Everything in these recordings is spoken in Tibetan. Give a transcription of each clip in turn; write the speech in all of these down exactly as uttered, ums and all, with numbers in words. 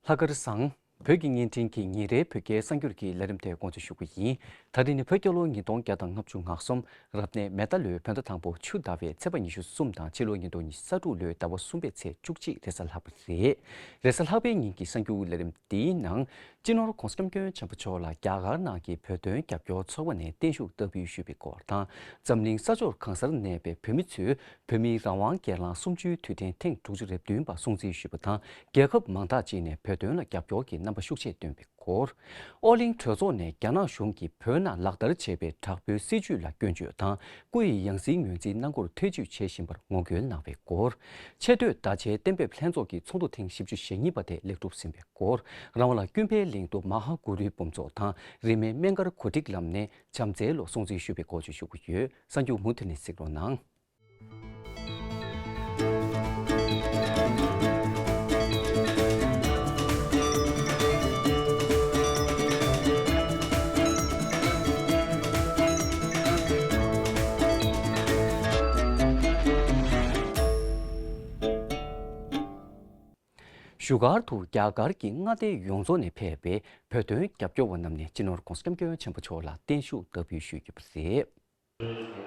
ལྷག་དཀར་བཟང་། བོད་ཀྱི་བརྙན་འཕྲིན་གྱི་ཉིན་རེའི་བོད་སྐད་གསར་འགྱུར་གྱི་ལས་རིམ་དེ་དགོངས་ཚུལ་ཞུ་གི་ཡིན། ད་རིང་ནི་བོད་རྒྱལ་ལོ་ཉིས་སྟོང་བརྒྱ་དང་ལྔ་བཅུ་ང་གསུམ་རབ་གནས་མེ་རྟ་ལོའི་བོད་ཟླ་དང་པོ་ཆུ་ཟླ་བའི་ཚེས་པ་ཉི་ཤུ་གསུམ་དང་ཕྱི་ལོ་ཉིས་སྟོང་ཉི་ཤུ་རྩ་དྲུག་ལོའི་ཟླ་བ་གསུམ་པའི་ཚེས་བཅུ་གཅིག་རེས་གཟའ་ལྷག་པ་རེད། རེས་གཟའ་ལྷག་པའི་ཉིན་གྱི་གསར་འགྱུར་ལས་རིམ་འདིའི་ནང་། སྤྱི་ནོར་༧གོང་ས་༧སྐྱབས་མགོན་ཆེན་པོ་མཆོག་ལ་རྒྱ་གར་ནང་གི་བོད་དོན་རྒྱབ་སྐྱོར་ཚོགས་པ་ནས་བརྟན་བཞུགས་བསྟར་འབུལ་ཞུས་པའི་སྐོར་དང་། འཛམ་གླིང་ས་ཕྱོགས་གང་སར་གནས་པའི་བོད་མི་ཚོས་བོད་མིའི་རང་དབང་སྒེར་ལངས་གསུམ་བཅུའི་དུས་དྲན་ཐེངས་དྲུག་ཅུ་རེ་བདུན་པ་སྲུང་བརྩི་ཞུས་པ་དང་། རྒྱལ་ཁབ་མང་དག་ཅིག་ནས་བོད་དོན་ལ་རྒྱབ་སྐྱོར་གྱི་རྣམ་པ་ཤུགས་ཆེ་བཏོན་པའི་སྐོར། ཨོ་གླིང་གྲོས་ཚོགས་ནས་རྒྱ་ནག་གཞུང་གིས་བོད་ནང་ལག་བསྟར་བྱས་པའི་དྲག་པོའི་སྲིད་བྱུས་ལ་སྐྱོན་བརྗོད་དང་། སྐུ་ཡི་ཡང་སྲིད་ངོས་འཛིན་གནང་སྐོར་ཐེ་བྱུས་བྱེད་བཞིན་པར་ངོ་རྒོལ་གནང་བའི་སྐོར། ཆེས་མཐོའི་བརྡ་ཆད་གཏན་འབེབས་ལྷན་ཚོགས་ཀྱི་ཚོགས་འདུ་ཐེངས་བཞི་བཅུ་ཞེ་གཉིས་པ་དེ་ལེགས་གྲུབ་ཟིན་པའི་སྐོར། རང་དབང་ལ་སྐྱོན་ཕན་གླེང་དུ་མ་ཧཱ་གུ་རུའི་འབུམ་ཚོགས་དང་རིས་མེད་སྨན་སྒར་གོ་སྒྲིག་ལམ་ནས་བྱམས་བརྩེའི་ལོ་སྲུང་བརྩི་ཞུས་པའི་སྐོར་བཅས་ཞུ་གི་ཡོད། གསར་འགྱུར་མུ་མཐུད་ནས་གཟིགས་རོགས་གནང་། བཞུགས་སྒར་དུ་རྒྱ་གར་གྱི་མངའ་སྡེ་ཡོངས་རྫོགས་ནས་ཕེབས་པའི་བོད་དོན་རྒྱབ་སྐྱོར་བ་རྣམས་ནས་སྤྱི་ནོར་༧གོང་ས་༧སྐྱབས་མགོན་ཆེན་པོ་མཆོག་ལ་བརྟན་བཞུགས་བསྟར་འབུལ་ཞུས་ཡོད་པ་རེད།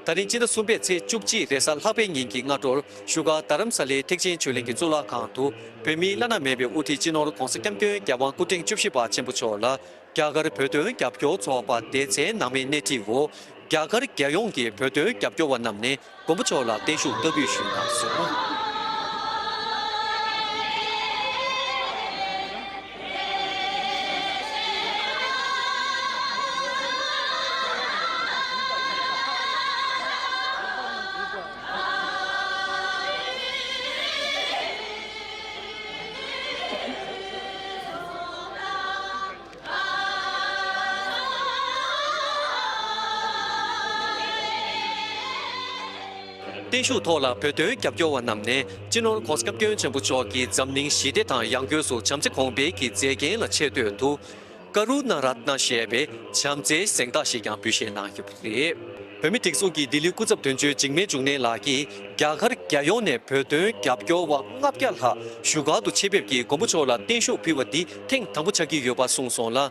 ད་རིང་སྤྱི་ཟླ་གསུམ་པའི་ཚེས་བཅུ་གཅིག་རེས་གཟའ་ལྷག་པའི་ཉིན་གྱི་སྔ་དྲོར་བཞུགས་སྒར་རྡ་རམ་ས་ལའི་ཐེག་ཆེན་ཆོས་གླིང་གི་གཙུག་ལག་ཁང་དུ་བོད་མིའི་བླ་ན་མེད་པའི་དབུ་ཁྲིད་སྤྱི་ནོར་༧གོང་ས་༧སྐྱབས་མགོན་རྒྱལ་དབང་སྐུ་ཕྲེང་བཅུ་བཞི་པ་ཆེན་པོ་མཆོག་ལ་རྒྱ་གར་བོད་དོན་རྒྱབ་སྐྱོར་ཚོགས་པ་སྡེ་ཚན་ནང་མིའི་སྣེ་ཁྲིད་འོག་རྒྱ་གར་རྒྱལ་ཡོངས་ཀྱི་བོད་དོན་རྒྱབ་སྐྱོར་བ་རྣམས་ནས་མགོན་པོ་མཆོག་ལ་བརྟན་བཞུགས་བསྟར་འབུལ་ཞུས་གནང་སོང་། བརྟན་བཞུགས་ཐོག་ལ་བོད་དོན་རྒྱབ་སྐྱོར་བ་རྣམས་ནས་སྤྱི་ནོར་༧གོང་ས་༧སྐྱབས་མགོན་ཆེན་པོ་མཆོག་གི་འཛམ་གླིང་ཞི་བདེ་དང་ཡར་རྒྱས་སུ་བྱམས་བརྩེ་གོང་འཕེལ་གྱི་མཛེས་རྒྱན་ལ་ཆེ་བསྟོད་དུ། ཀ་རུ་ན་རཏྣ་ཞེས་པའི་བྱམས་བརྩེའི་གཟེངས་རྟགས་ཤིག་ཀྱང་འབུལ་བཞེས་གནང་ཡོད་པ་རེད། བོད་མིའི་སྒྲིག་འཛུགས་ཀྱི་ལྡི་ལི་སྐུ་ཚབ་དོན་གཅོད་འཇིགས་མེད་འབྱུང་གནས་ལགས་ཀྱིས་རྒྱ་གར་རྒྱལ་ཡོངས་ནས་བོད་དོན་རྒྱབ་སྐྱོར་བ་ལྔ་བརྒྱ་ལྷག་བཞུགས་སྒར་དུ་ཆེད་ཕེབས་ཀྱིས་མགོན་པོ་མཆོག་ལ་བརྟན་བཞུགས་ཕུལ་བ་འདི་ཐེངས་དང་པོ་ཆགས་ཀྱི་ཡོད་པ་གསུངས་སོང་ལ། ཨ།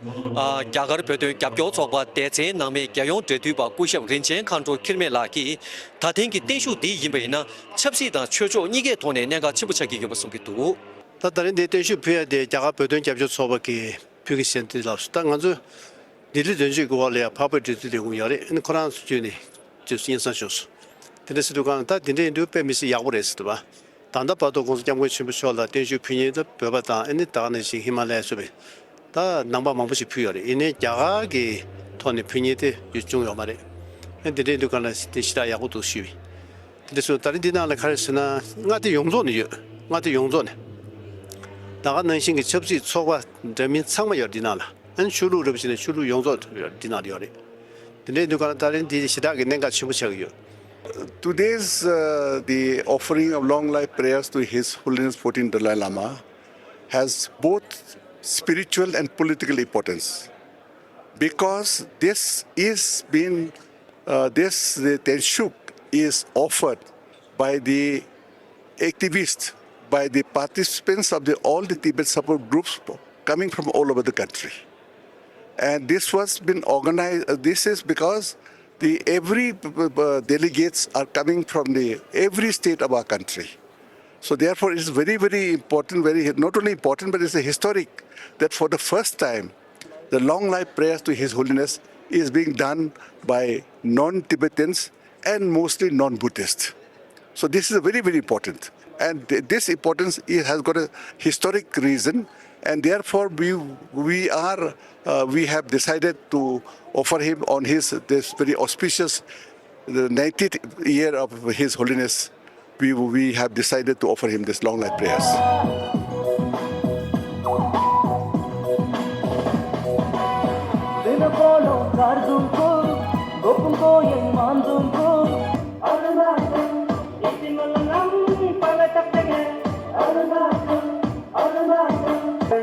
རྒྱ་གར་བོད་དོན་རྒྱབ་སྐྱོར་ཚོགས་པ་སྡེ་ཚན་ནང་མའི་རྒྱལ་ཡོངས་འབྲེལ་མཐུད་པ་སྐུ་ཞབས་རིན་ཆེན་མཁའ་འགྲོ་འཁྱིལ་མེད་ལགས་ཀྱིས་ད་ཐེངས་ཀྱི་བརྟན་བཞུགས་འདི་ཡིན་པ་ཡིན་ན་ཆབ་སྲིད་དང་ཆོས་ཕྱོགས་གཉིས་ཀའི་ཐོག་ནས་གནད་འགག་ཆེན་པོ་ཆགས་ཀྱི་ཡོད་པ་གསུང་གི་འདུག། ད་ད་རིང་འདིར་བརྟན་བཞུགས་ཕུལ་ཡ་དེ་རྒྱ་གར་བོད་དོན་རྒྱབ་སྐྱོར་ཚོགས་པ་གིས་ཕུལ་གྱི་ཟེར་དུས་ལབ་སོང་། ད་ང་ཚོ་ལྡི་ལི་དོན་གཅོད་ཀྱི་འོག་ལ་ཡང་འཕགས་པའི་འབྲེལ་མཐུད་ལས་ཁུངས་ཡོད་རེད། ཨ་ནི་ཁོ་རང་ཚོ་བརྒྱུད་ནས་ཅིག་སྙན་སེང་ཞུས་སོང་། དེ་འདྲ་ཟེར་དུས་གང་ད་དེ་འདྲ་ཡིན་དུས་དཔེ་མི་སྲིད་ཡག་པོ་རེད་ཟེར་དུས་བ། ད་ལྟ་བར་དུ་༧གོང་ས་༧སྐྱབས་མགོན་ཆེན་པོ་མཆོག་ལ་བརྟན་བཞུགས་ཕུལ་མཁན་དེ་བོད་པ་དང་ཨ་ནི་ད་ག་ནང་བཞིན་ཧི་མ་ལ་ཡ་སུ་བས་ད་ནང་པ་མང་པོ་ཞིག་ཕུལ་ཡོད་རེད། ཡིན་ནའི་རྒྱ་གར་གྱི་ཐོག་ནས་ཕུལ་མཁན་དེ་ཡོད་བྱུང་ཡོད་མ་རེད། ཨ་ནི་དེ་འདྲ་ཡིན་དུས་གང་ལ་དེ་ཞེ་དྲག་ཡག་པོ་འདུག་ཞུས་པས། དེ་འདྲ་སོང་། ད་རེས་འདི་ནང་ལ་ག་རེ་ཟེར་ན་མངའ་སྡེ་ཡོངས་རྫོགས་ནས་ཡོད། མངའ་སྡེ་ཡོངས་རྫོགས་ནས། ད་ག་ནང་བཞིན་གྱི་ཆབ་སྲིད་ཚོགས་པ་འདྲ་མིན་ཚང་མ་ཡོད་འདི་ནང་ལ། ཨ་ནི་ཆོས་ལུགས་རེད་པ་ཞིག་ནས་ཆོས་ལུགས་ཡོངས་རྫོགས་ཡོད་འདི་ནང་ལ་ཡོད་རེད། དེ་འདྲའི་འདུག་ག་ལ་ད་རེས་འདི་ཞེ་དྲག་གི་གནད་འགག་ཆེན་པོ་ཆགས་ཀྱི་ཡོད། Today's, uh, the offering of long life prayers to His Holiness fourteen Dalai Lama has both spiritual and political importance because this is been, uh, this, the Tenshuk is offered by the activists, by the participants of the, all the Tibet support groups coming from all over the country. And this was been organized, uh, this is because the every, uh, uh, delegates are coming from the every state of our country. So therefore, it is very, very important, very, not only important, but it's a historic that for the first time, the long life prayers to His Holiness is being done by non-Tibetans and mostly non-Buddhist. So this is very, very important. And th-, this importance, it has got a historic reason, and therefore we, we are, uh, we have decided to offer him on his, this very auspicious, the ninetieth year of His Holiness, we, we have decided to offer him this long life prayers.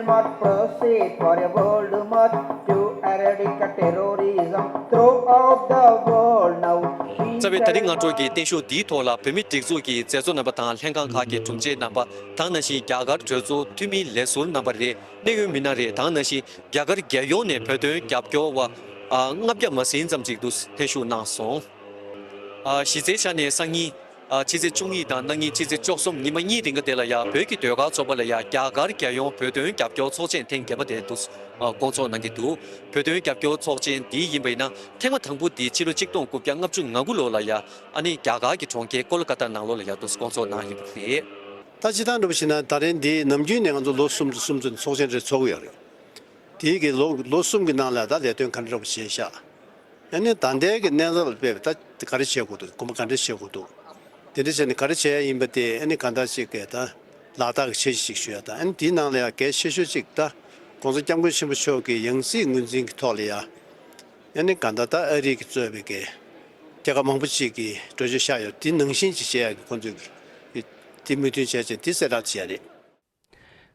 Must proceed for a bold march to eradicate terrorism throughout the world now. She རྩ་བའི་ད་རིང་སྔ་དྲོ་གི་བརྟན་བཞུགས་འདིའི་ཐོག་ལ་བོད་མི་སྒྲིག་འཛུགས་ཀྱི་མཛད་གཙོ་རྣམ་པ་དང་ལྷན་ཁང་ཁག་གི་དྲུང་ཆེ་རྣམ་པ་དང་ནང་བཞིན་རྒྱ་གར་གྲོས་ཚོགས་འཐུས་མི་ལས་ཟུར་རྣམ་པ་རེད། གནད་ཡོད་མི་སྣ་རེད། དང་ནང་བཞིན་རྒྱ་གར་རྒྱལ་ཡོངས་ནས་བོད་དོན་རྒྱབ་སྐྱོར་བ་ཨ་ལྔ་བརྒྱ་མ་ཟིན་ཙམ་ཅིག་ཏུ་ལྷན་ཞུགས་གནང་སོང་། ཨ་གཞི་རྩའི་ཆ་ནས་སང་ཉིན་ཨ་ཕྱི་ཚེས་བཅུ་གཉིས་དང་གནངས་ཉིན་ཕྱི་ཚེས་བཅུ་གསུམ་ཉི་མ་གཉིས་རིང་ག་དེ་ལ་ཡང་བོད་ཀྱི་ཟློས་གར་ཚོགས་པ་ལ་ཡང་རྒྱ་གར་རྒྱལ་ཡོངས་བོད་དོན་རྒྱབ་སྐྱོར་ཚོགས་ཆེན་ཐེངས་བརྒྱད་པ་དེ་དུ་ཨ་བསྐོང་ཚོགས་གནང་གི་འདུག་བོད་དོན་རྒྱབ་སྐྱོར་ཚོགས་ཆེན་འདི་ཡིན་པ་ཡིན་ན་ཐེངས་མ་དང་པོ་འདི་ཕྱི་ལོ་ཆིག་སྟོང་དགུ་བརྒྱ་ལྔ་བཅུ་ང་དགུ་ལོ་ལ་ཡང་ཨ་ནི་རྒྱ་གར་གྱི་གྲོང་ཁྱེར་ཀོལ་ཀ་ཏ་ནང་ལོགས་ལ་ཡང་དུ་བསྐོང་ཚོགས་གནང་ཡོད་པ་རེད། ད་སྤྱིར་བཏང་འདྲ་པོ་བྱས་ན་ད་རིང་འདི་ནམ་རྒྱུན་ནས་ང་ཚོ་ལོ་གསུམ་དུ་གསུམ་ཚོད་ཚོགས་ཆེན་རེ་ཚོགས་ཀྱི་ཡོད་རེད། དེའི་གི་ལོ་ལོ་གསུམ་གྱི་ནང་ལ་ད་ལས་དོན་ག་འདྲ་འདྲ་པོ་བྱས་ཤག་ཨ་ནི་ད་ལྟའི་གི་གནས་སྟངས་ལ་དཔག་པའི་ད་ག་རེ་བྱེད་དགོས་འདུག་དགོངས་པ་ག་འདྲ་བཞེས་དགོས་འདུག་དེ་འདྲ་བྱས་ནས་ག་རེ་བྱེད་ཡ་ཡིན་པ་དེ་ཨ་ནི་གང་ལྟར་ཅིག་གི་ད་ལག་བསྟར་གྱི་འཆར་གཞི་ཅིག་ཞུ་ཡ་དང་། ཨ་ནི་དེའི་ནང་ལ་ཡང་གལ་ཆེ་ཤོས་ཅིག་ད་༸གོང་ས་༸སྐྱབས་མགོན་ཆེན་པོ་མཆོག་གི་ཡང་སྲིད་ངོས་འཛིན་གྱི་ཐོག་ལ་ཡ་ཨ་ནི་གང་ལྟར་ད་ཨ་རི་གིས་གཙོས་པའི་གི་རྒྱལ་ཁབ་མང་པོ་ཅིག་གིས་གྲོས་ཆོད་བཞག་ཡོད། དེ་ནང་བཞིན་ཅིག་བྱེད་ཡ་གི་ཁོང་ཚོས་གི་དེ་མོས་མཐུན་བྱས་བྱས་དེ་གསལ་བསྒྲགས་བྱས་ཡ་རེད།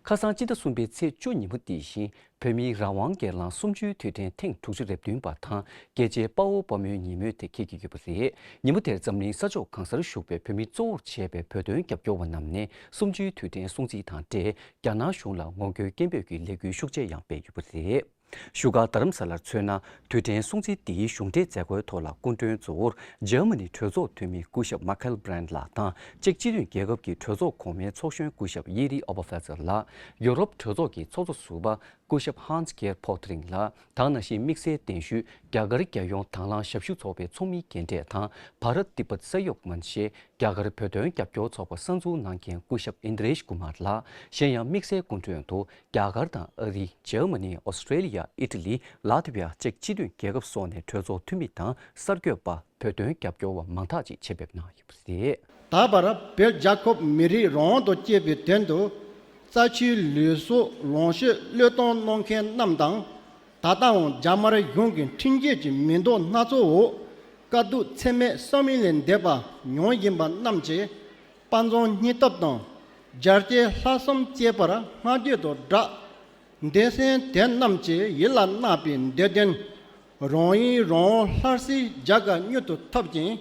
ཁ་སང་སྤྱི་ཟླ་གསུམ་པའི་ཚེས་བཅུ་ཉིན་མོ་དེ་བཞིན་བོད་མིའི་རང་དབང་སྒེར་ལངས་གསུམ་བཅུའི་དུས་དྲན་ཐེངས་དྲུག་ཅུ་རེ་བདུན་པ་དང་རྒྱལ་གཅེས་དཔའ་བོ་དཔའ་མོའི་ཉིན་མོ་དེ་འཁེལ་གྱི་ཡོད་པ་རེད། ཉིན་མོ་དེར་འཛམ་གླིང་ས་ཕྱོགས་གང་སར་བཞུགས་པའི་བོད་མི་གཙོ་བོར་བྱས་པའི་བོད་དོན་རྒྱབ་སྐྱོར་བ་རྣམས་ནས་གསུམ་བཅུའི་དུས་དྲན་སྲུང་བརྩི་དང་འབྲེལ་རྒྱ་ནག་གཞུང་ལ་ངོ་རྒོལ་སྐད་འབོད་ཀྱི་ལས་འགུལ་ཤུགས་ཆེ་ཡང་སྤེལ་ཡོད་པ་རེད། བཞུགས་སྒར་རྡ་རམ་ས་ལར་མཚོན་ན། དུས་དྲན་སྲུང་བརྩི་འདིའི་གཞུང་འབྲེལ་མཛད་སྒོའི་ཐོག་ལ་སྐུ་མགྲོན་གཙོ་བོར་འཇར་མ་ནིའི་གྲོས་ཚོགས་འཐུས་མི་སྐུ་ཞབས་མ་ཁེལ་བྷི་རན་ལགས་དང་། ཅེཀ་སྤྱི་མཐུན་རྒྱལ་ཁབ་ཀྱི་གྲོས་ཚོགས་གོང་མའི་ཚོགས་གཞོན་སྐུ་ཞབས་ཡེ་རི་ཨོ་བྷ་ཧྥེ་ཙེར་ལགས། ཡོ་རོབ་གྲོས་ཚོགས་ཀྱི་ཚོགས་གཙོ་ཟུར་པ་སྐུ་ཞབས་ཧན་སི་གེར་ཕོ་ཐི་རིང་ལགས་དང་། ནང་བཞིན་དམིགས་བསལ་གདན་ཞུས་རྒྱ་གར་རྒྱལ་ཡོངས་དང་བླངས་ཞབས་ཞུ་ཚོགས་པའི་ཚོགས་མི་རྒན་གྲས་དང་། བྷ་རཏ་ཏི་པད་ས་ཡོག་མན་ཤེ། རྒྱ་གར་བོད་དོན་རྒྱབ་སྐྱོར་ཚོགས་པ་གསར་འཛུགས་གནང་མཁན་སྐུ་ཞབས་ཨིན་དྲེཤ་ཀུ་མར་ལགས། གཞན་ཡང་དམིགས་བསལ་སྐུ་མགྲོན་དུ་རྒྱ་གར་དང་ཨ་རི། འཇར་མ་ནི། ཨོ་སི་ཀྲེ་ལི་ཡ། ཨི་ཊ་ལི། ལ་ཐི་བི་ཡ་བཅས་སྤྱི་མཐུན་རྒྱལ་ཁབ་སོགས་ནས་གྲོས་ཚོགས་འཐུས་མི་དང་གསར་འགོད་པ། བོད་དོན་རྒྱབ་སྐྱོར་བ་མང་དག་ཅིག་ཆེད་ཕེབས་གནང་ཡོད་པ་རེད། ད་བར་བོད་རྒྱལ་ཁབ་མི་རིགས་རང་དབང་དུ་སྐྱེད་པའི་དོན་དུ་རྩ་ཆེའི་ལུས་སྲོག་ལོངས་སྤྱོད་བློས་གཏོང་གནང་མཁན་རྣམས་དང་། ད་ལྟའང་རྒྱ་དམར་གཞུང་གི་ཁྲིམས་བཅད་ཀྱི་མི་ལྡོག་སྣ་ཚོགས་འོག་དཀའ་སྡུག་ཚད་མེད་བསམ་ཡུལ་ལས་འདས་པ་མྱོང་བཞིན་པ་རྣམས་ཀྱི་དཔའ་མཛངས་སྙིང་སྟོབས་དང་། རྒྱལ་གཅེས་ལྷག་བསམ་བཅས་པར་སྔར་བརྗོད་དང་སྦྲགས། འདས་ཟིན་དེ་རྣམས་ཀྱིས་ཡིད་ལ་བརྣག་པའི་འདོད་དོན། རང་ཡུལ་རང་དབང་ལྷར་བསྲེའི་རྒྱལ་ཁ་མྱུར་དུ་ཐོབ་ཅིང་།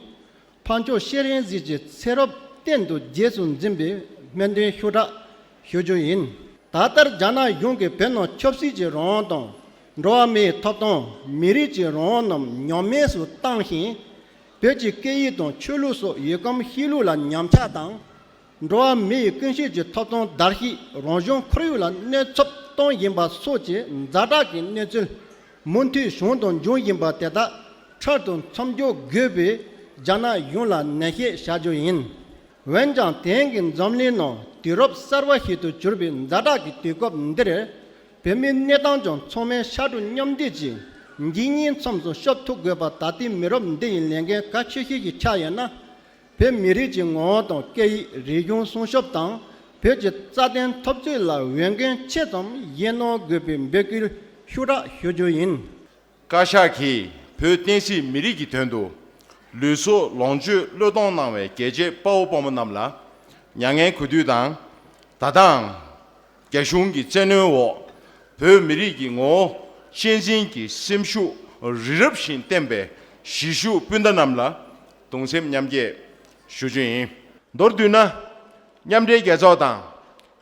འཕགས་མཆོག་སྤྱན་རས་གཟིགས་ཀྱི་ཚེ་རབས་གཏན་དུ་རྗེས་སུ་འཛིན་པའི་སྨོན་འདུན་ཤུགས་དྲག་ཞུ་རྒྱུ་ཡིན། ད་ལྟར་རྒྱ་ནག་གཞུང་གིས་བོད་ནང་ཆབ་སྲིད་ཀྱི་རང་དབང་དང་། འགྲོ་བ་མིའི་ཐོབ་ཐང་། མི་རིགས་ཀྱི་རང་དབང་རྣམས་ཉམས་དམས་སུ་བཏང་ཞིང་། བོད་ཀྱི་སྐད་ཡིག་དང་ཆོས་ལུགས་སོགས་ཡུལ་ཁམས་ཤིང་ལུག་ལ་ཉམས་ཆག་དང་། འགྲོ་བ་མིའི་ཀུན་ཤེས་ཀྱི་ཐོབ་ཐང་བརྡལ་བཤིག་རང་བྱུང་ཁོར་ཡུག་ལ་གནོད་ཚབས་གཏོང་བཞིན་པ་སོགས་ཀྱི་ཛ་དྲག་གི་གནས་ཚུལ་མུ་མཐུད་བྱུང་དང་འབྱུང་བཞིན་པ་དེ་དག་འཕྲལ་དུ་མཚམས་འཇོག་དགོས་པའི་རྒྱ་ནག་གཞུང་ལ་ནན་བཤད་བྱ་རྒྱུ་ཡིན། འོན་ཀྱང་དེང་གི་འཛམ་གླིང་ནང་དུས་རབས་གསར་པ་ཞིག་ཏུ་གྱུར་པའི་ཛ་དྲག་གི་དུས་སྐབས་འདིར། བོད་མིའི་གནས་སྟངས་ཀྱང་ཚང་མས་ཕྱར་གྲུ་མཉམ་འདེགས་ཀྱིས་འཇིག་ཉེན་མཚམས་སུ་སྐྱོབ་ཐུབ་དགོས་པ་ད་ལྟའི་མི་རབས་འདི་ཡི་ལས་འགན་གལ་ཆེ་ཤོས་ཤིག་ཆགས་ཡོད་ན། བོད་མི་རིགས་ཀྱི་ངོ་བོ་དང་སྐད་ཡིག་རིག་གཞུང་སྲུང་སྐྱོབ་དང་། བོད་ཀྱི་རྩ་དོན་འཐབ་རྩོད་ལ་འོས་འགན་ཆེ་ཙམ་བཞེས་གནང་དགོས་པའི་འབོད་སྐུལ་ཤུགས་དྲག་ཞུ་རྒྱུ་ཡིན། བཀའ་ཤག་གིས་བོད་བསྟན་སྲིད་མི་རིགས་ཀྱི་དོན་དུ་ལུས་སྲོག་ལོངས་སྤྱོད་བློས་གཏོང་གནང་བའི་རྒྱལ་གཅེས་དཔའ་བོ་དཔའ་མོ་རྣམས་ལ་མྱ་ངན་གུས་འདུད་དང་། ད་ལྟའང་རྒྱ་གཞུང་གི་བཙན་གནོན་འོག་བོད་མི་རིགས་ཀྱི་ངོ་བོ་གཅེས་འཛིན་གྱི་སེམས་ཤུགས་རི་རབ་བཞིན་བརྟན་པའི་གཞིས་བཞུགས་སྤུན་ཟླ་རྣམས་ལ་གདུང་སེམས་མཉམ་སྐྱེད་ཞུ་རྒྱུ་ཡིན། མདོར་བསྡུས་ན། མཉམ་འབྲེལ་རྒྱལ་ཚོགས་དང་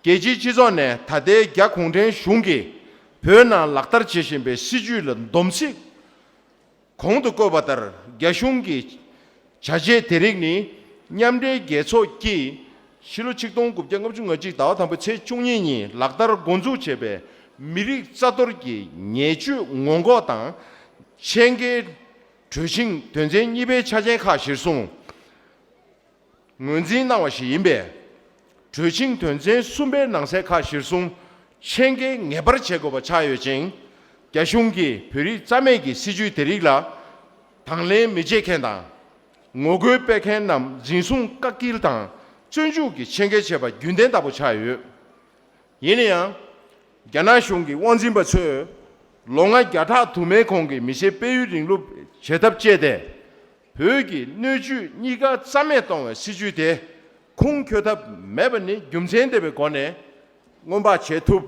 རྒྱལ་སྤྱིའི་སྤྱི་ཚོགས་ནས་ད་ལྟའི་རྒྱ་གུང་ཁྲན་གཞུང་གིས་བོད་ནང་ལག་བསྟར་བྱེད་བཞིན་པའི་སྲིད་བྱུས་ལ་སྡོམ་ཚིག་གོང་དུ་བཀོད་པ་ལྟར་རྒྱ་གཞུང་གི་བྱ་བྱེད་དེ་རིགས་ནི་མཉམ་འབྲེལ་རྒྱལ་ཚོགས་ཀྱིས་ཕྱི་ལོ་ཆིག་སྟོང་དགུ་བརྒྱ་ལྔ་བཅུ་ང་གཅིག་ཟླ་བ་དང་པོའི་ཚེས་བཅུ་གཉིས་ཉིན་ལག་བསྟར་འགོ་འཛུགས་བྱས་པའི་མི་རིགས་རྩ་གཏོར་གྱི་ཉེས་སྤྱོད་སྔོན་འགོག་དང་ཆད་འགེལ་གྲོས་ཆིངས་དོན་ཚན་གཉིས་པའི་ཆ་རྐྱེན་ཁག་གཞིར་བཟུང་། ངོས་འཛིན་གནང་བ་ཞིག་ཡིན་པས། གྲོས་ཆིངས་དོན་ཚན་གསུམ་པའི་ནང་གསེས་ཁག་གཞིར་བཟུང་ཆད་འགེལ་ངེས་པར་བྱེད་དགོས་པ་ཆགས་ཡོད་ཅིང་། རྒྱ་གཞུང་གིས་བོད་རིགས་རྩ་མེད་ཀྱི་སྲིད་བྱུས་དེ་རིགས་ལ་དང་ལེན་མི་བྱེད་མཁན་དང་། ངོ་རྒོལ་སྤེལ་མཁན་རྣམས་འཛིན་བཟུང་བཀག་སྐྱིལ་དང་བཙོན་འཇུག་གི་ཆད་འགེལ་བྱས་པ་རྒྱུན་ལྡན་ལྟ་བུ་ཆགས་ཡོད། ཡིན་ན་ཡང་། རྒྱ་ནག་གཞུང་གི་དབང་འཛིན་པ་ཚོས་ལོ་ལྔ་བརྒྱ་ཕྲག་དུ་མའི་གོང་གི་མི་བྱེད་སྤེལ་ཡུལ་རིང་ལུགས་བྱེད་ཐབས་སྤྱད་དེ། བོད་ཀྱི་སྣོད་བཅུད་གཉིས་ཀ་རྩ་མེད་གཏོང་བའི་སྲིད་བྱུས་དེ་ཁུངས་འཁྱོལ་ཐབས་མེད་པ་ནི་རྒྱུ་མཚན་ལྡན་པའི་སྒོ་ནས་སྔོན་དཔག་བྱེད་ཐུབ།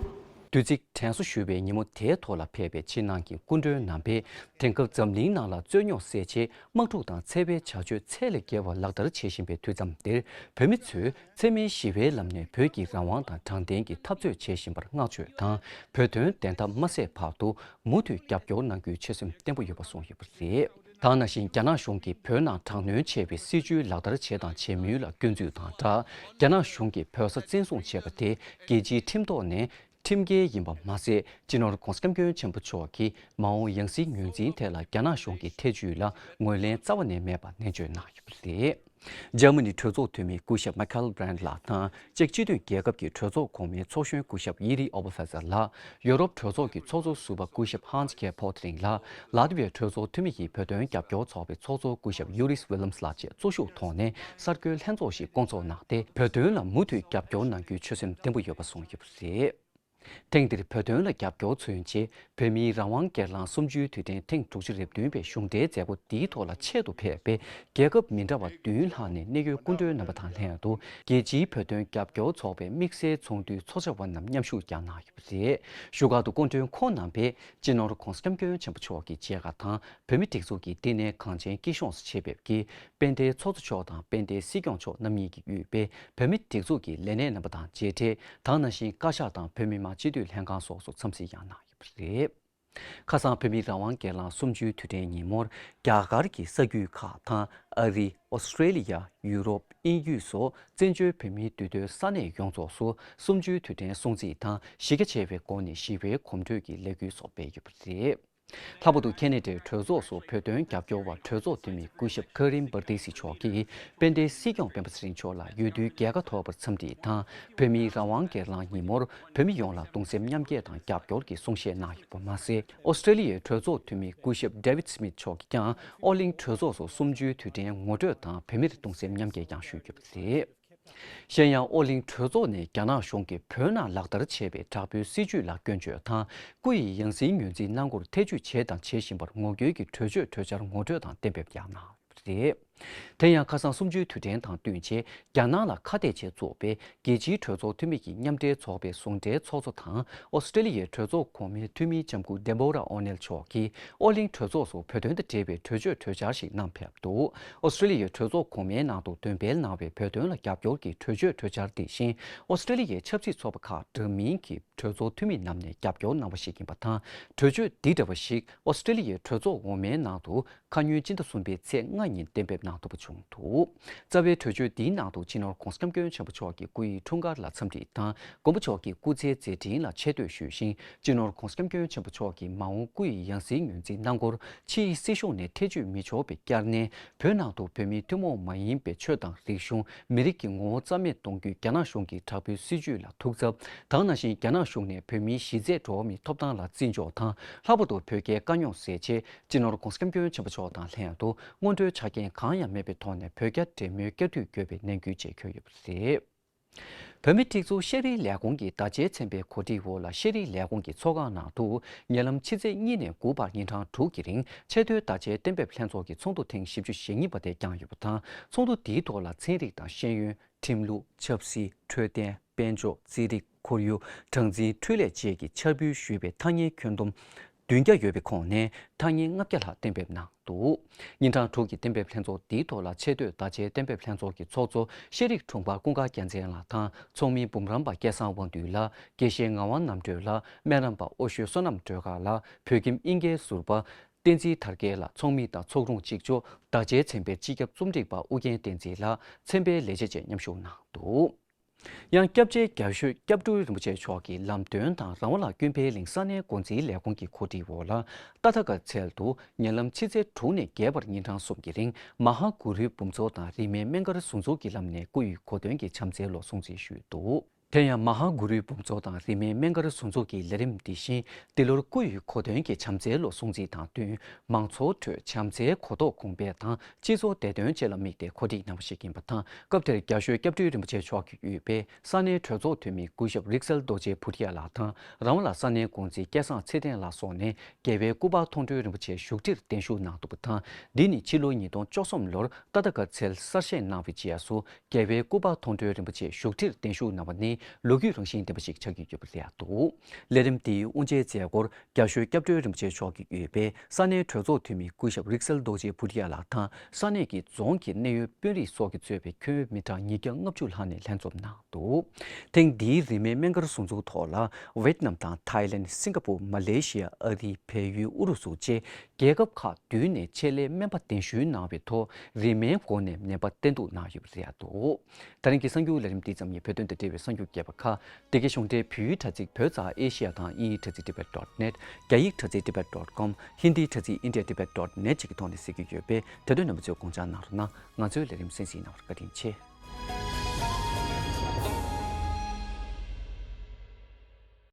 དུས་ཚིགས་དྲན་གསོ་ཞུ་བའི་ཉིན་མོ་དེའི་ཐོག་ལ་ཕེབས་པའི་ཕྱི་ནང་གི་སྐུ་མགྲོན་རྣམ་པས། དེང་སྐབས་འཛམ་གླིང་ནང་ལ་རྩོད་རྙོག་སེལ་ཆེད་དམག་འཁྲུག་དང་འཚེ་བའི་བྱ་སྤྱོད་ཚད་ལས་བརྒལ་བ་ལག་བསྟར་བྱེད་བཞིན་པའི་དུས་མཚམས་འདིར། བོད་མི་ཚོས་འཚེ་མེད་ཞི་བའི་ལམ་ནས་བོད་ཀྱི་རང་དབང་དང་དྲང་བདེན་གྱི་འཐབ་རྩོད་བྱེད་བཞིན་པར་བསྔགས་བརྗོད་དང་། བོད་དོན་བདེན་མཐའ་མ་གསལ་བར་དུ་མུ་མཐུད་རྒྱབ་སྐྱོར་གནང་རྒྱུའི་ཆོད་སེམས་བརྟན་པོ་ཡོད་པ་གསུངས་ཡོད་པ་རེད། ད་ག་ནང་བཞིན་རྒྱ་ནག་གཞུང་གིས་བོད་ནང་དྲག་གནོན་བྱས་པའི་སྲིད་བྱུས་ལག་བསྟར་བྱས་དང་བྱེད་མུས་ལ་སྐྱོན་འཛུགས་དང་སྦྲགས། རྒྱ་ནག་གཞུང་གིས་བོད་ས་བཙན་བཟུང་བྱས་པ་དེ་རྒྱལ་སྤྱིའི་ཁྲིམས་ཐོག་ནས་ཁྲིམས་འགལ་ཡིན་པ་མ་ཟད། སྤྱི་ནོར་༧གོང་ས་༧སྐྱབས་མགོན་ཆེན་པོ་མཆོག་གིས་མ་འོངས་ཡང་སྲིད་ངོས་འཛིན་ཐད་ལ་རྒྱ་ནག་གཞུང་གི་ཐེ་བྱུས་ལ་ངོས་ལེན་རྩ་བ་ནས་མེད་པ་ནན་བརྗོད་གནང་ཡོད་པ་རེད། འཇར་མ་ནི་གྲོས་ཚོགས་འཐུས་མི་སྐུ་ཞབས་མ་ཁལ་བྷི་རན་ལགས་དང་། ཅེཀ་སྤྱི་མཐུན་རྒྱལ་ཁབ་ཀྱི་གྲོས་ཚོགས་གོང་མའི་ཚོགས་གཞོན་སྐུ་ཞབས་ཡེ་རི་ཨོ་བྷ་ཧྥེ་ཛར་ལགས། ཡོ་རོབ་གྲོས་ཚོགས་ཀྱི་ཚོགས་གཙོ་ཟུར་པ་སྐུ་ཞབས་ཧན་སི་ཁེ་ཕོ་ཐི་རིང་ལགས། ལ་ཏི་བའི་གྲོས་ཚོགས་འཐུས་མི་ཡི་བོད་དོན་རྒྱབ་སྐྱོར་ཚོགས་པའི་ཚོགས་གཙོ་སྐུ་ཞབས་ཡུ་རིས་ཝི་ལམ་སི་ལགས་བཅས་གཙོ་ཤུགས་ཐོག་ནས་གསར་འགོད་ལྷན་ཚོགས་ཤིག་བསྐོང་ཚོགས་གནང་སྟེ། བོད་དོན་ལ་མུ་མཐུད་རྒྱབ་སྐྱོར་གནང་རྒྱུའི་ཆོད་སེམས་བརྟན་པོ་ཡོད་པ་གསུངས་ཡོད་པ་རེད། ཐེངས་འདིར་བོད་དོན་ལ་རྒྱབ་སྐྱོར་མཚོན་ཆེད། བོད་མིའི་རང་དབང་སྒེར་ལངས་གསུམ་བཅུའི་དུས་དྲན་ཐེངས་དྲུག་ཅུ་རེ་བདུན་པའི་གཞུང་འབྲེལ་མཛད་སྒོ་འདིའི་ཐོག་ལ་ཆེད་དུ་ཕེབས་པའི་རྒྱལ་ཁབ་མི་འདྲ་བ་བདུན་ལྷག་ནས་གནད་ཡོད་སྐུ་མགྲོན་རྣམ་པ་དང་ལྷན་དུ། རྒྱལ་སྤྱིའི་བོད་དོན་རྒྱབ་སྐྱོར་ཚོགས་པའི་དམིགས་བསལ་ཚོགས་འདུའི་ཚོགས་བཅར་བ་རྣམས་མཉམ་ཞུགས་ཀྱང་གནང་ཡོད་པ་རེད། བཞུགས་སྒར་དུ་སྐུ་མགྲོན་ཁོང་རྣམ་པས་སྤྱི་ནོར་༧གོང་ས་༧སྐྱབས་མགོན་ཆེན་པོ་མཆོག་གི་མཇལ་ཁ་དང་། བོད་མིའི་སྒྲིག་འཛུགས་ཀྱི་བསྟི་གནས་གངས་ཅན་སྐྱིད་གཤོངས་སུ་ཆེད་ཕེབས་ཀྱིས། དཔལ་ལྡན་ཚོགས་གཙོ་མཆོག་དང་དཔལ་ལྡན་སྲིད་སྐྱོང་མཆོག་རྣམ་གཉིས་ཀྱིས་དབུས་པའི་བོད་མིའི་སྒྲིག་འཛུགས་ཀྱི་ལས་སྣེ་རྣམ་པ་དང་མཇལ་འཕྲད། ད་ག་ནང་བཞིན་བཀའ་ཤག་དང་བོད་མི་མང་སྤྱི་འཐུས་ལྷན་ཁང་སོགས་སུ་འཚམས་གཟིགས་ཡང་གནང་ཡོད་པ་རེད། ཁ་སང་བོད་མིའི་རང་དབང་སྒེར་ལངས་གསུམ་བཅུའི་དུས་དྲན་ཉིན་མོར། རྒྱ་གར་གྱི་ས་རྒྱུད་ཁག་དང་། ཨ་རི། ཨོ་སི་ཀྲེ་ལི་ཡ། ཡུ་རོབ། དབྱིན་ཡུལ་སོགས་བཙན་བྱོལ་བོད་མིའི་འདུས་སྡོད་ས་གནས་ཡོངས་རྫོགས་སུ་གསུམ་བཅུའི་དུས་དྲན་སྲུང་བརྩི་དང་གཞི་རྒྱ་ཆེ་བའི་སྒོ་ནས་ཞི་བའི་གོམ་བགྲོད་ཀྱི་ལས་འགུལ་སོགས་སྤེལ་ཡོད་པ་རེད། ལྷག་པར་དུ་ཁེ་ན་ཌའི་གྲོས་ཚོགས་སུ་བོད་དོན་རྒྱབ་སྐྱོར་བ་གྲོས་ཚོགས་འཐུས་མི་སྐུ་ཞབས་ཁ་རིམ་པར་ཏི་སི་མཆོག་གིས་དཔལ་ལྡན་སྲིད་སྐྱོང་སྤེན་པ་ཚེ་རིང་མཆོག་ལ་འོས་བསྡུའི་རྒྱལ་ཁ་ཐོབ་པར་འཚམས་འདྲི་དང་། བོད་མིའི་རང་དབང་སྒེར་ལངས་ཉིན་མོར་བོད་མི་ཡོངས་ལ་གདུང་སེམས་མཉམ་སྐྱེད་དང་རྒྱབ་སྐྱོར་གྱི་གསུང་བཤད་གནང་ཡོད་པ་མ་ཟད། ཨོ་སི་ཀྲེ་ལི་ཡའི་གྲོས་ཚོགས་འཐུས་མི་སྐུ་ཞབས་ཌེ་ཝིད་སི་མིད་མཆོག་གིས་ཀྱང་ཨོ་གླིང་གྲོས་ཚོགས་སུ་གསུམ་བཅུའི་དུས་དྲན་ངོ་སྤྲོད་དང་བོད་མིར་གདུང་སེམས་མཉམ་སྐྱེད་ཀྱང་ཞུས་ཡོད་པ་རེད། གཞན་ཡང་ཨོ་གླིང་གྲོས་ཚོགས་ནས་རྒྱ་ནག་གཞུང་གིས་བོད་ནང་ལག་བསྟར་བྱས་པའི་དྲག་པོའི་སྲིད་བྱུས་ལ་སྐྱོན་བརྗོད་དང་། སྐུ་ཡི་ཡང་སྲིད་ངོས་འཛིན་གནང་སྒོར་ཐེ་ཇུས་བྱས་དང་བྱེད་བཞིན་པར་ངོ་རྒོལ་གྱི་གྲོས་ཆོད་གྲོས་འཆར་ངོ་སྤྲོད་དང་གཏན་འབེབས་ཀྱང་གནང་ཡོད་པ་རེད། དེ་ཡང་ཁ་སང་གསུམ་བཅུའི་དུས་དྲན་དང་བསྟུན་ཆེད་རྒྱ་ནག་ལ་ཁ་གཏད་བྱས་བཙུགས་པའི་རྒྱལ་སྤྱིའི་གྲོས་ཚོགས་འཐུས་མི་ཡི་མཉམ་འབྲེལ་ཚོགས་པའི་ཟུང་འབྲེལ་ཚོགས་གཙོ་དང་ཨོ་སི་ཀྲེ་ལི་ཡའི་གྲོས་ཚོགས་གོང་མའི་འཐུས་མི་ལྕམ་སྐུ་ཌེ་བྷོ་ར་ཨོ་ནེལ་མཆོག་གིས་ཨོ་གླིང་གྲོས་ཚོགས་སུ་བོད་དོན་དང་འབྲེལ་བའི་གྲོས་ཆོད་གྲོས་འཆར་ཞིག་གནང་ཕེབས་འདུག་ཨོ་སི་ཀྲེ་ལི་ཡའི་གྲོས་ཚོགས་གོང་མའི་ནང་དུ་འདོན་སྤེལ་གནང་བའི་བོད་དོན་ལ་རྒྱབ་སྐྱོར་གྱི་གྲོས་ཆོད་གྲོས་འཆར་འདི་བཞིན་ཨོ་སི་ཀྲེ་ལི་ཡའི་ཆབ་སྲིད་ཚོགས་པ་ཁག་འདྲ་མིན་གྱི་གྲོས་ཚོགས་འཐུས་མི་རྣམས་ནས་རྒྱབ་སྐྱོར་གནང་བ་ཞིག་ཡིན་པ་དང་། གྲོས་ཆོད་འདི་འདྲ་བ་ཞིག་ཨོ་སི་ཀྲེ་ལི་ཡའི་གྲོས་ཚོགས་འོག་མའི་ནང་དུ་ཁ་སྔོན་སྤྱི་ཟླ་གསུམ་པའི་ཚེས་ལྔ་ཉིན་གཏན་འབེབས་གནང་ཐུབ་པ་བྱུང་འདུག་རྩ་བའི་གྲོས་ཆོད་འདིའི་ནང་དུ་སྤྱི་ནོར་༧གོང་ས་༧སྐྱབས་མགོན་ཆེན་པོ་མཆོག་གི་སྐུ་ཡི་འཁྲུངས་སྐར་ལ་འཚམས་འདྲི་དང་། མགོན་པོ་མཆོག་གི་སྐུ་ཚེའི་མཛད་འཕྲིན་ལ་ཆེ་བསྟོད་ཞུས་ཤིང་། སྤྱི་ནོར་༧གོང་ས་༧སྐྱབས་མགོན་ཆེན་པོ་མཆོག་གིས་མ་འོངས་སྐུ་ཡི་ཡང་སྲིད་ངོས་འཛིན་གནང་སྐོར་ཕྱིའི་སྲིད་གཞུང་ནས་ཐེ་ཇུས་མི་ཆོག་པའི་བསྐྱར་ནན། བོད་ནང་དུ་བོད་མིའི་ཐུན་མོང་མ་ཡིན་པའི་ཆོས་དང་རིག་གཞུང་། མི་རིགས་ཀྱི་ངོ་བོ་རྩ་མེད་གཏོང་རྒྱུའི་རྒྱ་ནག་གཞུང་གི་དྲག་པོའི་སྲིད་བྱུས་ལ་ཐུགས་འཚབ། ད་ག་ནང་བཞིན་རྒྱ་ནག་གཞུང་ནས་བོད་མིའི་གཞི་རྩའི་འགྲོ་བ་མིའི་ཐོབ་ཐང་ལ་བརྩི་འཇོག་དང་། ལྷག་པར་དུ་བོད་རྒྱའི་དཀའ་རྙོག་སེལ་ཆེད་སྤྱི་ནོར་༧གོང་ས་༧སྐྱབས་མགོན་ཆེན་པོ་མཆོག་དང་ལྷན་དུ་སྔོན་འགྲོའི་ཆ་རྐྱེན་གང་ཡང་མེད་པའི་ཐོག་ནས་བོད་རྒྱ་འབྲེལ་མོལ་བསྐྱར་མཐུད་དགོས་པའི་ནན་སྐུལ་བཅས་བསྐྱོན་ཡོད་པ་རེད། བོད་མིའི་སྒྲིག་འཛུགས་ཤེས་རིག་ལས་ཁུངས་ཀྱི་བརྡ་ཆད་ཚན་པའི་གོ་སྒྲིག་འོག་ལ་ཤེས་རིག་ལས་ཁུངས་ཀྱི་ཚོགས་ཁང་ནང་དུ་ཉེ་ལམ་ཕྱི་ཚེས་གཉིས་ནས་དགུ་བར་ཉིན་གྲངས་དྲུག་གི་རིང་ཆེས་མཐོའི་བརྡ་ཆད་གཏན་འབེབས་ལྷན་ཚོགས་ཀྱི་ཚོགས་འདུ་ཐེངས་བཞི་བཅུ་ཞེ་གཉིས་པ་དེ་བསྐྱངས་ཡོད་པ་དང་། ཚོགས་འདུ་འདིའི་ཐོག་ལ་ཚན་རིག་དང་ཤེས་ཡོན། ཁྲིམས་ལུགས། ཆབ་སྲིད། འཕྲོད་བསྟེན། དཔལ་འབྱོར། རྩིས་རིག་ཁོར་ཡུག་གྲངས་འཛིན། འཕྲུལ་ལས་བཅས་ཀྱི་ཕྱར་འབུལ་ཞུས་པའི་ཐ་སྙད་ཁྱོན་བསྡོམས་བདུན་བརྒྱ་ཡོད་པའི་ཁོངས་ནས་ཐ་སྙད་ལྔ་བརྒྱ་ལྷག་གཏན་འབེབས་གནང་འདུག་ཉིན་གྲངས་དྲུག་གི་གཏན་འབེབས་ལྷན་ཚོགས་འདིའི་ཐོག་ལ་ཆེས་མཐོའི་བརྡ་ཆད་གཏན་འབེབས་ལྷན་ཚོགས་ཀྱི་ཚོགས་གཙོ་ཤེས་རིག་དྲུང་འཕར་ཀུན་དགའ་རྒྱལ་མཚན་ལགས་དང་། ཚོགས་མི་འབུམ་རམས་པ་སྐལ་བཟང་དབང་འདུས་ལགས། དགེ་བཤེས་ངག་དབང་རྣམ་གྲོལ་ལགས། སྨན་རམས་པ་ཨོ་ཤོད་བསོད་ནམས་སྒྲོལ་དཀར་ལགས། བོད་ཁྱིམ་དབྱིན་སྐད་ཟུར་པ་བསྟན་འཛིན་དར་རྒྱས་ལགས། ཚོགས་མི་དང་ཚོགས་དྲུང་གཅིག་ལྕོགས་བརྡ་ཆད་ཚན་པའི་སྤྱི་ཁྱབ་རྩོམ་སྒྲིག་པ་ཨུ་རྒྱན་བསྟན་འཛིན་ལགས། ཚན་པའི་ལས་བྱེད་བཅས་མཉམ་ཞུགས་གནང་འདུག་ཡང་སྐྱབས་རྗེ་རྒྱ་ཤོད་སྐྱབས་སྤྲུལ་རིན་པོ་ཆེ་མཆོག་གིས་ལམ་སྟོན་དང་རང་དབང་ལ་སྐྱོན་འཕེལ་གླིང་ས་གནས་འགོ་འཛིན་ལས་ཁུངས་ཀྱི་གོ་སྒྲིག་འོག་ལ་ཏ་ཐ་ག་ཚལ་དུ་ཉེ་ལམ་ཕྱི་ཚེས་དྲུག་ནས་བརྒྱད་བར་ཉིན་གྲངས་གསུམ་གྱི་རིང་མ་ཧཱ་གུ་རུའི་འབུམ་ཚོགས་དང་རིས་མེད་སྨན་སྒར་ཟུར་འཛུགས་ཀྱི་ལམ་ནས་སྐུ་ཡི་གོ་སྟོན་གྱི་བྱམས་བརྩེའི་ལོ་སྲུང་བརྩི་ཞུས་འདུག་དེ་ཡང་མ་ཧཱ་གུ་རུའི་འབུམ་ཚོགས་དང་རིས་མེད་སྨན་སྒར་ཟུར་འཛུགས་ཀྱི་ལས་རིམ་འདི་བཞིན་འདི་ལོར་སྐུ་ཡི་གོ་སྟོན་གྱི་བྱམས་བརྩེའི་ལོ་སྲུང་བརྩི་དང་བསྟུན་མང་ཚོགས་ཁྲོད་བྱམས་བརྩེའི་གོ་རྟོགས་གོང་སྤེལ་དང་། སྤྱི་ཚོགས་བདེ་དོན་བཅས་ལ་དམིགས་ཏེ་གོ་སྒྲིག་གནང་བ་ཞིག་ཡིན་པ་དང་། སྐབས་དེར་རྒྱ་ཤོད་སྐྱབས་སྤྲུལ་རིན་པོ་ཆེ་མཆོག་གིས་དབུས་པའི་ས་གནས་གྲོས་ཚོགས་འཐུས་མི་སྐུ་ཞབས་རིག་གསལ་རྡོ་རྗེ་བུ་ཏི་ཡ་ལགས་དང་། རང་དབང་ལ་ས་གནས་འགོ་འཛིན་སྐལ་བཟང་ཚེ་བརྟན་ལགས་སོགས་ནས་རྒྱལ་བའི་སྐུ་པར་མཐོང་གྲོལ་རིན་པོ་ཆེའི་བཞུགས་ཁྲིར་གདན་ཞུ་གནང་འདུག་པ་དང་། འདི་ནི་ཕྱི་ལོ་ཉིས་སྟོང་བཅུ་གསུམ་ལོར་ཏ་ཐ་ག་ཚལ་གསར་བཞེངས་གནང་བའི་རྗེས་སུ་རྒྱལ་བའི་སྐུ་པར་མཐོང་གྲོལ་རིན་པོ་ཆེའི་བཞུགས་ཁྲིར་གདན་ཞུ་གནང་བ་ནི། ལོ་རྒྱུས་རང་བཞིན་ལྡན་པ་ཞིག་ཆགས་ཀྱི་ཡོད་པ་རེད་འདུག་ལས་རིམ་དེའི་དབུ་འབྱེད་མཛད་སྒོར་རྒྱ་ཤོད་སྐྱབས་མགོན་རིན་པོ་ཆེ་མཆོག་གིས་ཡོད་པའི་ས་གནས་གྲོས་ཚོགས་འཐུས་མི་སྐུ་ཞབས་རིག་གསལ་རྡོ་རྗེ་བུ་ཏི་ཡ་ལགས་དང་ས་གནས་ཀྱི་རྫོང་གི་གནད་ཡོད་དཔོན་རིགས་སོགས་ཀྱིས་གཙོས་པའི་ཁྱོན་མི་གྲངས་ཉིས་བརྒྱ་ལྔ་བཅུ་ལྷག་ནས་ལྷན་འཛོམས་གནང་འདུག་ཐེངས་འདིའི་རིན་མེད་སྨན་སྒར་ཟུར་འཛུགས་ཐོག་ལ་ཝེད་ནམ་དང་ཐའི་ལེན། སིང་ག་པུར། མ་ལེ་ཤི་ཡ། ཨ་རི། བལ་ཡུལ། ཨུ་རུ་སུ་བཅས་རྒྱལ་ཁབ་ཁག་བདུན་ནས་ཆེད་ལས་སྨན་པ་གདན་ཞུ་གནང་བའི་ཐོག་རིན་མེད་སྒོ་ནས་ནད་པ་བསྟེན་གཏུག་གནང་ཡོད་པ་རེད་འདུག་ད་རིང་གི་གསར་འགྱུར་ལས་རིམ་འདི་ཙམ་ཡིན། བོད་དོན་དང་འབྲེལ་བའི་གསར་འགྱུར་རྒྱས་པ་ཁག་འདི་གའི་གཞུང་འབྲེལ་བོད་ཡིག་དྲ་ཚིགས་བོད་ཙ་ཨེ་ཤི་ཡ་དང་དབྱིན་ཡིག་དྲ་ཚིགས་tibet dot net། རྒྱ་ཡིག་དྲ་ཚིགས་tibet dot com། ཧིན་དིའི་དྲ་ཚིགས་india tibet dot net བཅས་ཀྱི་ཐོག་ནས་གཟིགས་ཀྱི་ཡོད་པས་དེ་དོན་རྣམ་པ་ཚོས་དགོངས་འཇགས་གནང་རོགས་གནང་། ང་ཚོའི་ལས་རིམ་གསན་གཟིགས་གནང་བར་བཀའ་དྲིན་ཆེ།